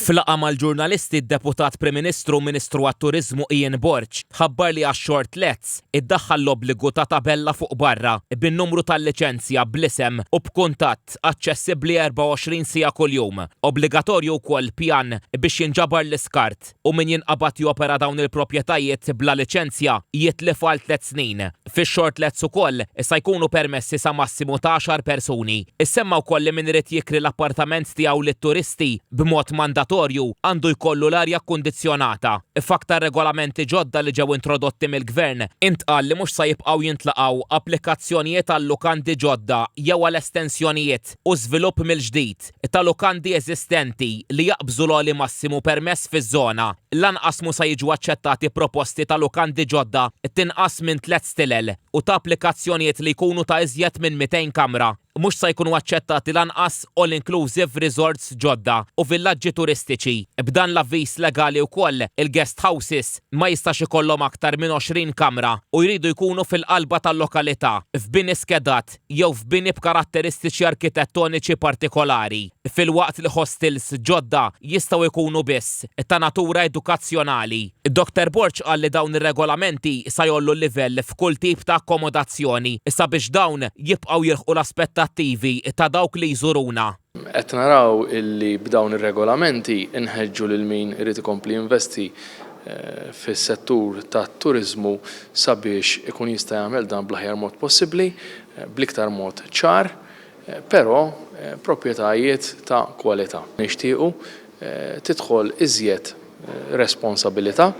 F'laqgħa mal-ġurnalisti d-Deputat Prim Ministru u Ministru għat-Turiżmu Ian Borg ħabbar li għax-short lets iddaħħal l-obbligu ta' tabella fuq barra bin-numru tal-liċenzja bl-isem u b'kuntatt aċċessibbli 24 siegħa kuljum. Obbligatorju wkoll pjan biex jinġabar l-iskart u min jinqabad jopera dawn il-proprjetajiet bla liċenzja jitlifha għal tlett snin. Fix-short lets ukoll sa jkunu permessi sa massimu ta' għaxar persuni. Issemma wkoll li min irid jikri l-appartament tiegħu lit-turisti b'mod mandatorju għandu jkollu l-arja kkundizzjonata. F'aktar regolamenti ġodda li ġew introdotti mill-Gvern, intqal li mhux sa jibqgħu jintlaqgħu applikazzjonijiet għal lukandi ġodda jew għal estensjonijiet u żvilupp mill-ġdid ta' lukandi eżistenti li jaqbżu l-għoli massimu permess fiż-żona. Lanqas mhu sa jiġu aċċettati proposti ta' lukandi ġodda t'inqas minn tlett stilel u ta' applikazzjonijiet li jkunu ta' iżjed minn 200 kamra. Mhux sa jkunu aċċettati lanqas all-inclusive resorts ġodda u villaġġi turistiċi. B'dan l-avviż legali wkoll, il-guest houses ma jistax ikollhom aktar minn 20 kamra u jridu jkunu fil-qalba tal-lokalità, f'bini skedat jew f'bini b'karatteristiċi arkitettoniċi partikolari, filwaqt li hostels ġodda jistgħu jkunu biss ta' natura edukazzjonali. Dottor Borg qal li dawn ir-regolamenti sa jgħollu l-livell f'kull tip ta' akkomodazzjoni sabiex dawn jibqgħu jilħqu l-aspettattivi ta' dawk li jżuruna. Qed naraw illi b'dawn ir-regolamenti nħeġġu lil min irid ikompli jinvesti fis-settur tat-turiżmu sabiex ikun jista' jagħmel dan bl-aħjar mod possibbli, bl-iktar mod ċar, però proprjetajiet ta' kwalità. Nixtiequ tidħol iżjed responsabilità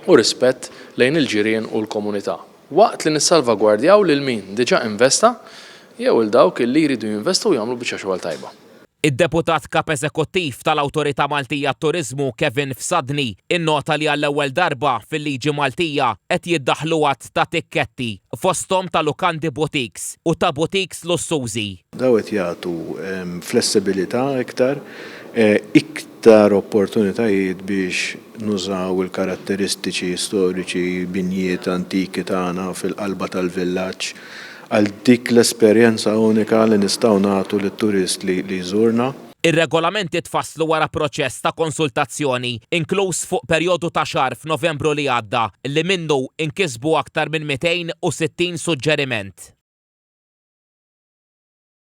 u rispett lejn il-ġirien u l-komunità, waqt li nissalvagwardjaw lil min diġà investa jew 'il dawk li jridu jinvestu u jagħmlu biċċa xogħol tajba. Id-Deputat Kap Eżekuttiv tal-Awtorità Maltija għat-Turiżmu Kevin Fsadni innota li għall-ewwel darba fil-liġi Maltija qed jiddaħħlu għadd ta' tikketti, fosthom ta' lukandi boutiques u ta' boutiques lussużi. Dawn qed jagħtu flessibilità iktar, iktar opportunitajiet biex nużaw il-karatteristiċi storiċi, binjiet antiki tagħna fil-qalba tal-villaġġ għal dik l-esperjenza unika li nistgħu nagħtu lit-turist li jżurna. Ir-regolamenti tfasslu wara proċess ta' konsultazzjoni, inkluż fuq perjodu ta' xahar f'Novembru li għadda, li minnu nkisbu aktar minn 260 suġġeriment.